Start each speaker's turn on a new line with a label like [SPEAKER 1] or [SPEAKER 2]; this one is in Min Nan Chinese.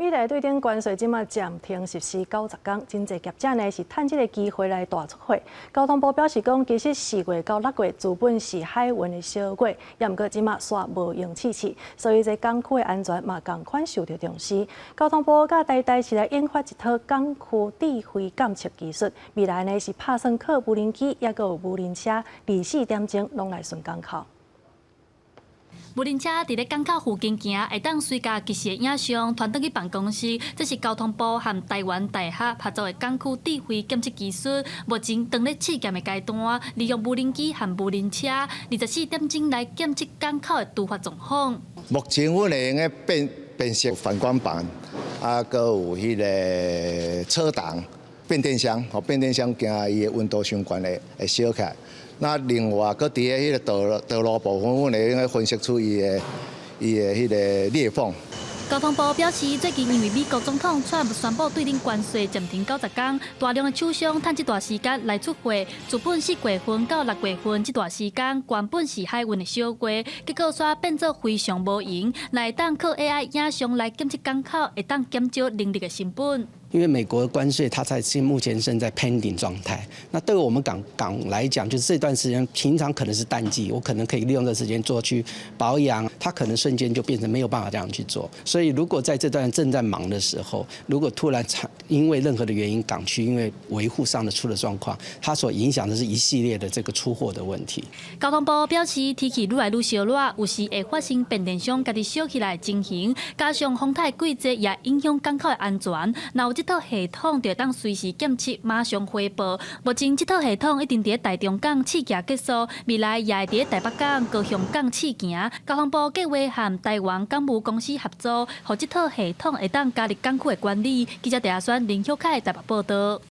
[SPEAKER 1] 美台對等關稅這馬暫停實施90工，真濟業者呢是趁這个機會來大出貨。交通部表示講，其實4月到6月資本是海運的小月，也毋過這馬煞無閒試試，所以這港區的安全嘛仝款受著重視。交通部佮台大是來研發一套港區智慧監測技術，未來呢是拍算靠無人機，抑閣有無人車，24點鐘攏來巡港口。
[SPEAKER 2] 無人車佇咧港口附近行，會當隨共即時的影像傳轉去辦公室。這是交通部和台灣大學合作的港區智慧檢測技術。目前當咧試驗的階段，利用無人機和無人車，24點鐘來檢測港口的突發狀況。
[SPEAKER 3] 目前阮會用的辨識反光板，啊，閣有彼个車擋變電箱，吼，變電箱驚伊的溫度傷懸會燒起來。那另外，閣佇咧彼个道路部分，阮會用該分析出伊的彼个裂縫。
[SPEAKER 2] 交通部表示，最近因為美國總統川普宣布對頂關稅暫停90工，大量的廠商趁這段時間來出貨。自本4月份到6月份這段時間，原本是海運的小月，結果煞變做非常無閒。會當靠 AI 影像來檢測港口，會當減少人力的成本。
[SPEAKER 4] 因為美國的關稅，它在現目前正在 pending 狀態。那對我們港來講，就是這段時間平常可能是淡季，我可能可以利用這時間做去保養，它可能瞬間就變成沒有辦法這樣去做。所以如果在這段正在忙的時候，如果突然因為任何的原因，港區因為維護上的出了狀況，它所影響的是一系列的這個出貨的問題。
[SPEAKER 2] 交通部表示，天氣愈來愈燒熱，有時會發生變電箱家己燒起來的情形，加上風颱季節也影響港口的安全。若有這套系統，就會當隨時檢測，馬上回報。目前這套系統已經佇台中港試行結束，未來也會佇台北港、高雄港試行。交通部計劃和台灣港務公司合作，予這套系統會當加入港區的管理。記者鄭阿宣、林曉凱台北報道。